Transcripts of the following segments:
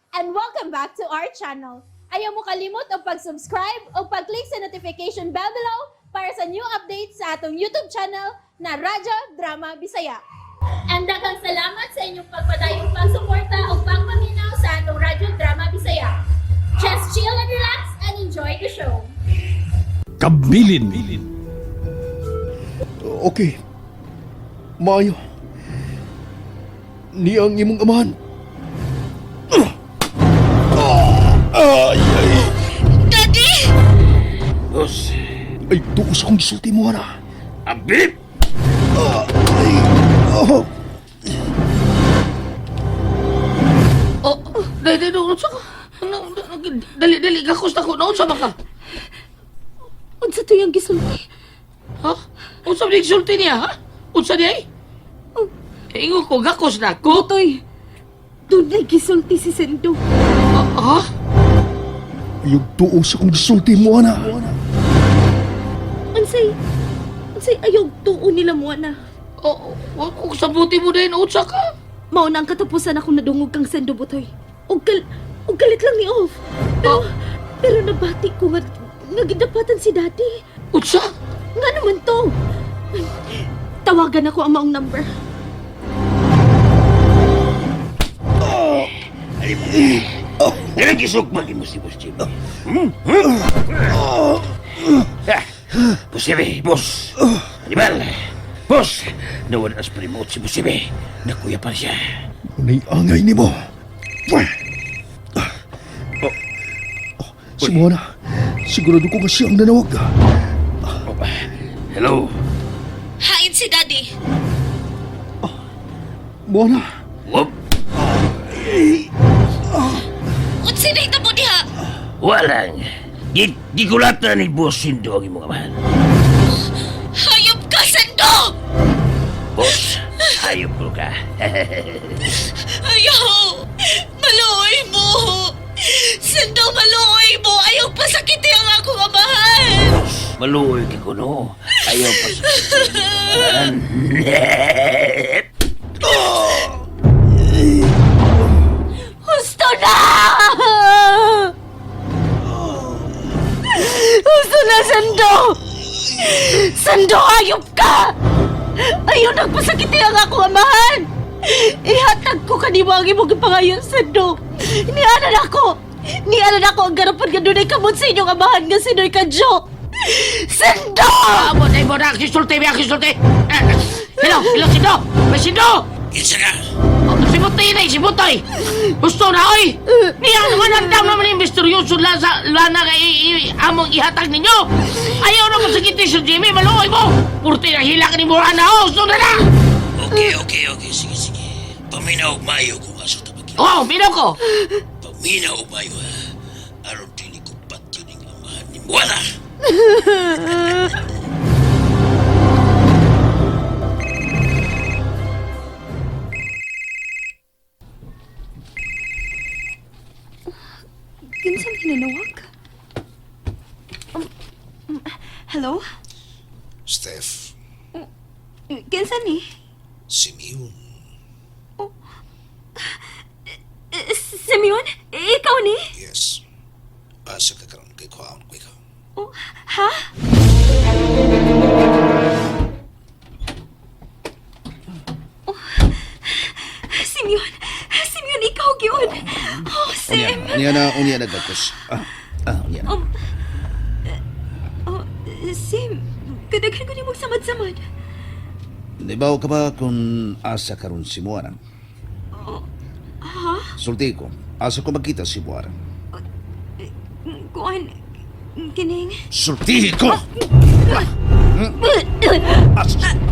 And welcome back to our channel. Ayaw mo kalimot og pag-subscribe o pag-click sa notification bell below para sa new updates sa atong YouTube channel na Radyo Drama Bisaya. And daghang salamat sa inyong pagpadayong pagsuporta o pagpaminaw sa atong Radyo Drama Bisaya. Just chill and relax and enjoy the show. Kabilin. Okay. Maayo. Niya ang imong amahan. Ay, ay. Daddy! Boss, Ay, tuos akong gisulti mo na. abip! Ay, oh. Oh, dali, dali, unsa ka? Ano, dali, dali, gakos na ko. Naunsa ba ka? Unsa to yung gisulti? Ha? Unsa ba gisulti niya, ha? Unsa niya, eh? Ingon ko, gakos na ko. Butoy, dunay gisulti si Sendo. Ha? Ayaw tuos akong gisulti mo na. Unsay unsay ayaw tuo nila mo na. Oh, oh, oh, sabuti mo din, unsa ka? Mao na ang katapusan akong nadungog kang Sendo, Butoy. Og kalit lang ni off. Pero pero nabati ko nga nga gidapatan si Daddy. Unsa? Nga naman to. Tawagan ako ang maong number. Dili gisugma mo si Boss Jimmy. Hmm? Ah, Boss Jimmy, boss. Animal. Boss, nawala na sa remote si Boss Jimmy. Nakuya pa siya. Unay angay nimo. Oh. Oh, si Moana, sigurado ko nga siya ang nanawag. Oh, hello. Hain si Daddy. Moana, Whoop. Unsay nahitabo diha? Walang. Di, di ni Boss Sindo ang imong amahan. Hayop ka, Sendo! Boss, hayop ko ka. Ayaw! Maluoy mo! Sendo, maluoy mo! Ayaw pasakiti ang akong amahan! Boss, maluoy ka ko, no? Ayaw pa sa Husto na! Husto na, Sendo! Sendo, hayop ka! Ayaw nagpasakiti ang akong amahan! Ihatag ko kanimo ang imong gipangayon, Sendo! Nianan ako! Nianan ako ang garapan nga dunay kamot sa inyong amahan nga sinoy kadyo! Sendo! Amo na mo na gisulti, biya gisulti. Eh, hello, hello Sindo. May Sindo. Kinsa ka? Oh, si Butoy na, si Butoy. Gusto na, oy. Niya naman ang dam naman yung misteryoso la sa lana nga among ihatag ninyo. Ayaw na masakit ni Sir Jimmy, maluoy mo. Purti na hila ka ni Morana, oh. Gusto na na. Okay, okay, okay. Sige, sige. Paminaw og maayo kung asa ta magkita. Oh, minaw ko. Paminaw og maayo ha. Aron dili ko patyo ning amahan ni Moana. Kinsang hinanawag? Hello? Steph, Kinsa ni? Simeon. Simeon? Ikaw ni? Yes. Asa ka karon kay kuhaon ko ikaw. Oh, ha? Oh, Simeon! Simeon, ikaw gyud! Oh, Sim! unya na, unya na gakos. Ah, ah, unya na. Oh, Sim, kadaghan ko nimo samad-samad. Nibaw ka ba kung asa karon si Moana? Ha? Sulti ko, asa ko magkita si Moana? Kuan, kining... Sulti ko!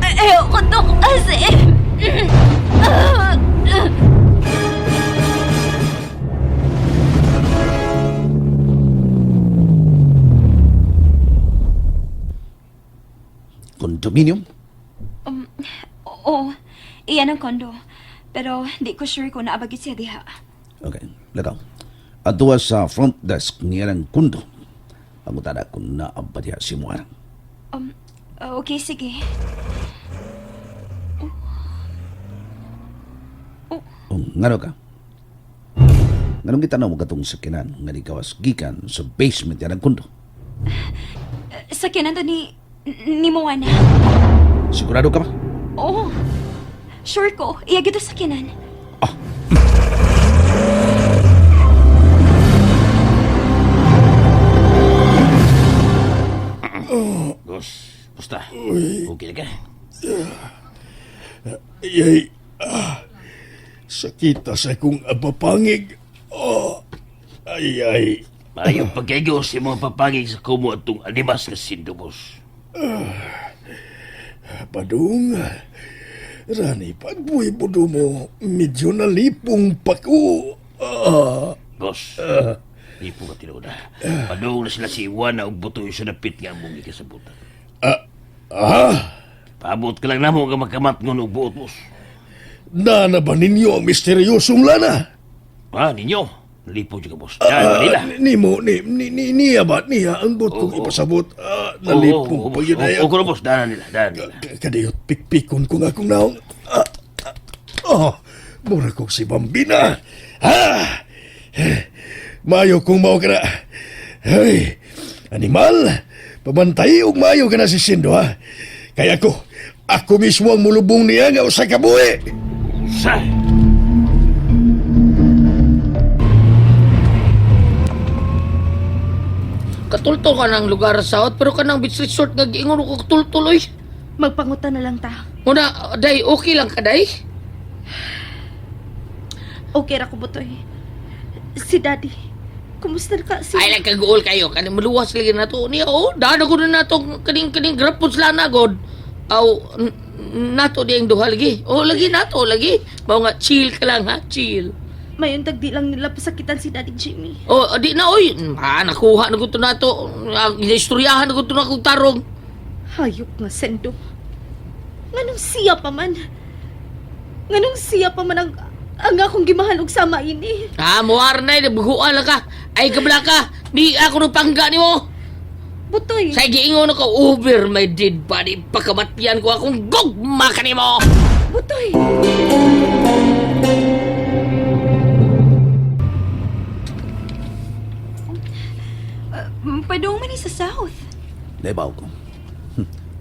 Ayaw ko to, Sim! Condominium? Oo, iyan ang kondo. Pero di ko sure kung naabagit siya diha. Okay, lagaw. Atua sa front desk niya ng kundo. Pangutana kung naaba diha si Moana. Okay, sige. Oh, ngano ka? Nganong gitanaw mo katong sakinan nga nigawas gikan sa basement yan ang kundo? Sakyanan to ni Moana. Sigurado ka ba? Oo. Sure ko, iya gito sakyanan. Boss, basta. Okay na ka. Yay, sakita sa akong abapangig. Oh, ay, ay. Maayong pagkaigo sa mga papangig sa kumo atong animas nga sindo, boss. Padung, rani pagbuhi budo mo, medyo nalipong pa ko. Ah, Boss, di po ka tinuod ah. Padung na sila si Iwana og butoy sa dapit nga among ikasabutan. ah, Paabot ka lang namo nga magkamat ngon og buot, boss. nana ba ninyo ang misteryosong lana? Ah, ninyo. Nalipo dyan ka, boss. Yan, Manila. Nimo, ni, ni, ni, niya ba? Niya ang buot kong Oo. ipasabot. Ah, nalipong pa yun ay. Oo, oo, boss. Dana nila, dana nila. Kadiyot pikpikon ko nga akong naong. Ah, ah, oh, mura kong si Bambina. Ha? Mayo kung mao ka na. Hey, animal, pabantay og mayo ka na si Sindo, ha? Kaya ako, ako mismo ang mulubong niya nga usa ka buhi. Sa! Katultol ka ng lugar sa South, pero kanang beach resort nga giingon ko katultol oy. Magpanguta na lang ta. Una, day, okay lang ka, day? Okay ra ko, Butoy. Si Daddy, kumusta na ka? Si... Ay lang kaguol kayo, kaning maluwas lagi na to. Niya, oh, dana ko na nato kaning kaning grapon sila na god. Aw, nato diyang duha lagi. Oh, lagi nato lagi. Mao nga chill ka lang ha, chill. Mayon tagdi lang nila pasakitan si Daddy Jimmy. Oh, di na oy. Ha, nakuha na ko to nato. Ang istoryahan na ko to na kong tarong. Hayop nga, Sendo. Nganong siya pa man? Nganong siya pa man ang akong gimahal og sama ini? Ha, muar na, buguan lang ka. Ay, kabla ka. Di ako nung pangga nimo. Butoy! Sa giingon ako, over my dead body. Pakamatyan ko akong gugma kanimo. Butoy! Padung man ni sa South. Naibaw ko.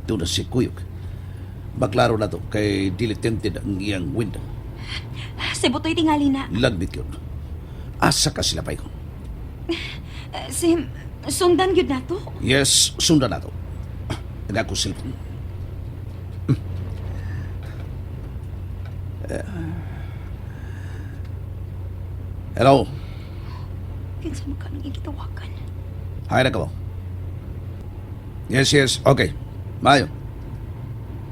Doon na si Kuyog. Maklaro na to kay dili tinted ang iyang window. Si Butoy tingali na. Lagbit yun. Asa ka sila pa yun? Si, sundan gyud nato. Yes, sundan na to. Ang ako cellphone. Hello, Kinsa man ka nang igitawagan. hi na ka ba? Yes, yes, okay. Mayo.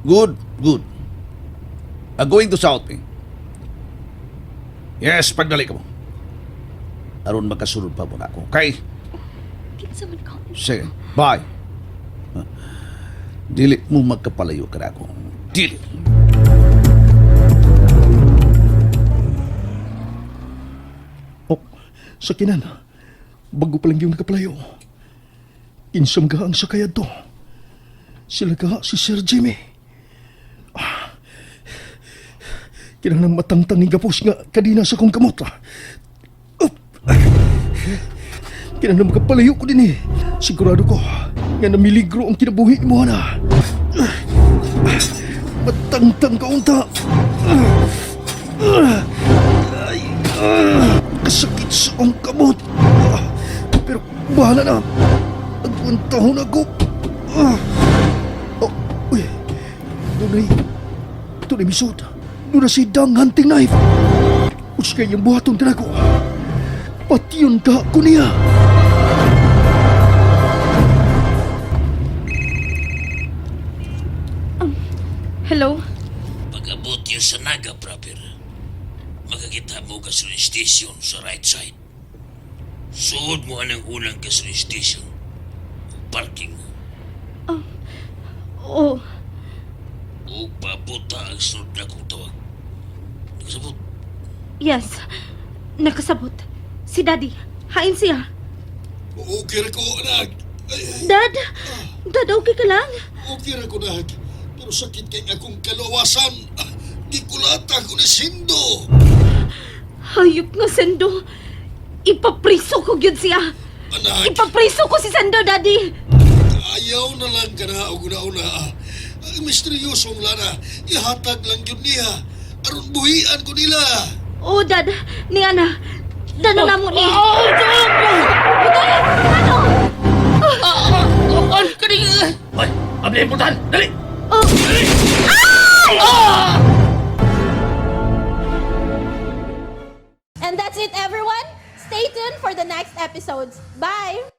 Good, good. I'm going to South Bay. Yes, pagdali ka mo. Aron makasunod pa mo na ako. Okay? Kinsa man ka. Sige, bye. Dili mo magkapalayo ka na ako. Dili. Oh, sakinan. Bago pa lang yung nakaplayo. Insam ka ang sakayad to. Sila ka si Sir Jimmy. Ah, kinahanglang matangtang ni gapos nga kadina sa kong kamot. Ah. Up. Kinahanglang makapalayo ko din eh. Sigurado ko nga namiligro ang kinabuhi mo na. Matangtang ka unta. Kasakit sa akong kamot. Ah, pero bahala na. Agwantahon ako. Ah. Oh, uy. Dunay. Dunay misod. Doon na si Dang hunting knife. Uskay yung buhaton tinako. Patiyon ka ko niya. Hello? Pag-abot yun sa Naga proper, makakita mo gasoline station sa right side. Suod mo anang unang gasoline station. Parking mo. Oo. O pabuta ang sunod na kong tawag. Nakasabot. Yes. Nakasabot. Si Daddy. Hain siya. Okay ra ko, anak. Ay, Dad! Dad, okay ka lang? okay ra ko, anak. Pero sakit kay akong kalawasan. Gikulata ko ni Sindo. Hayop nga, Sendo. Ipapriso ko gyud siya. Anak, Ipapriso ko si Sando, Daddy. ayaw na lang ka na og una-una. Ang misteryosong lana, ihatag lang yun niya. Aron buhian ko nila. Oh, Dad. Ni ana. Dano na mo ni. Oh, Butoy! Ano? Oh, kani. Hoy, abli putahan. Dali. Oh. And that's it, everyone. Stay tuned for the next episodes. Bye!